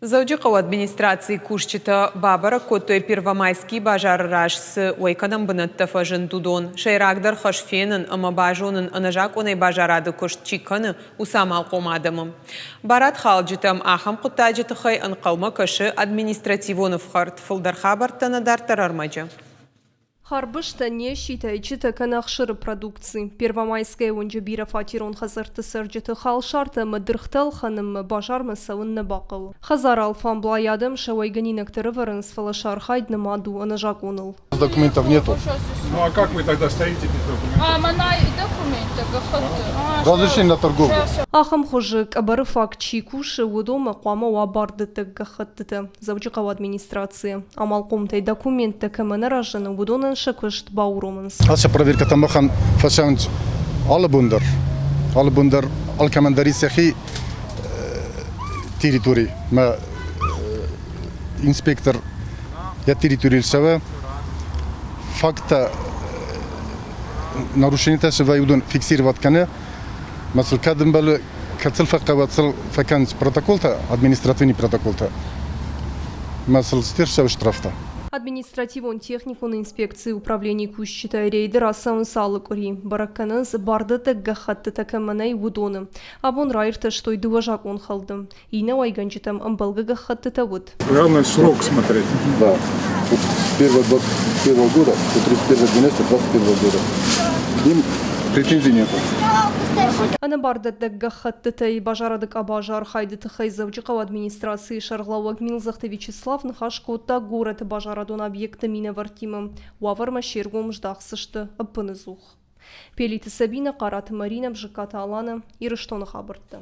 Дзӕуджыхъӕуы администрацийы кусджытӕ бабӕрӕг кодтой Первомайский базары раз цы уӕйкӕнӕн бынӕттӕ фӕзынд, уыдон. Сӕйрагдӕр хӕс фенын ӕмӕ базонын ӕнӕзакъонӕй базарады куыст чи кӕны, уыцы амалхъом адӕмы. Барадхалджытӕм ахӕм хъуыддаджы тыххӕй ӕнхъӕлмӕ кӕсы административон ӕфхӕрд. Фылдӕр хабӕрттӕ нӕ дарддӕр ӕрмӕджы. Харбызтӕ, неситӕ, ӕйчытӕ кӕнӕ ӕхсыры продукци. Первомайскӕйы уынджы бирӕфатерон хӕдзӕртты цӕрджыты халсартӕ ӕмӕ дыргътӕ ӕлхӕнынмӕ базармӕ цӕуын нӕ бахъӕуы. Хӕдзары алфамблай адӕм сӕ уӕйгӕнинӕгтӕ ӕрӕвӕрынц, фӕлӕ сӕ архайд нымад у ӕнӕзакъоныл. Документов нету. Ну а как вы тогда стоите без документов? А, мӕнӕ документтӕ, гӕххӕтты. Разрешение на торговлю. Ахӕм хуызы къӕбӕры фаг чи кусы, уыдонмӕ хъуамӕ уа бардӕттӕг гӕххӕттытӕ. Дзӕуджыхъӕуы администрацийы. Амалхъомтӕй документтӕ кӕмӕ нӕ разыны, уыдонӕн сӕ куыст бауромынц. Ацы проверкӕтӕ махӕн фӕцӕуынц алы бон дӕр. Алы бон дӕр алкӕмӕн дӕр ис йӕхи территори. Мӕ инспектор йӕ территорийыл цӕуы. Факттӕ нарушениетӕ цы вӕййы, уыдон фиксировать кӕны. Мӕ сыл кӕд ӕмбӕлы, кӕд сыл фӕхъӕуы, сыл фӕкӕнынц протоколтӕ, административный протоколтӕ. Мӕ сыл стерсӕуы штрафтӕ. Административон-техникон инспекцийы управленийы кусджытӕ рейды рацӕуынц алы къуыри. Бӕрӕг кӕнынц, бардӕттӕг гӕххӕттытӕ кӕмӕ нӕй, уыдоны. Абон раиртӕстой дыууӕ закъонхӕлды. Иннӕ уӕйгӕнджытӕм ӕмбӕлгӕ гӕххӕттытӕ уыд. Главное срок смотреть. Да. С 21 года до 31 12 21 года. К ним претензий нету. Ӕнӕбардӕттӕг гӕххӕттытӕй базарады къабазы архайды тыххӕй Дзӕуджыхъӕуы администрацийы сӕргълӕууӕг Милдзыхты Вячеслав ныхас кодта горӕты базарадон объектты минӕвӕрттимӕ. Уавӕрмӕ се ргом здахдзысты ӕппынӕдзух. Пелиты Сабинӕ, Хъараты Маринӕ, Бжыккаты Алана, Ирыстоны хабӕрттӕ.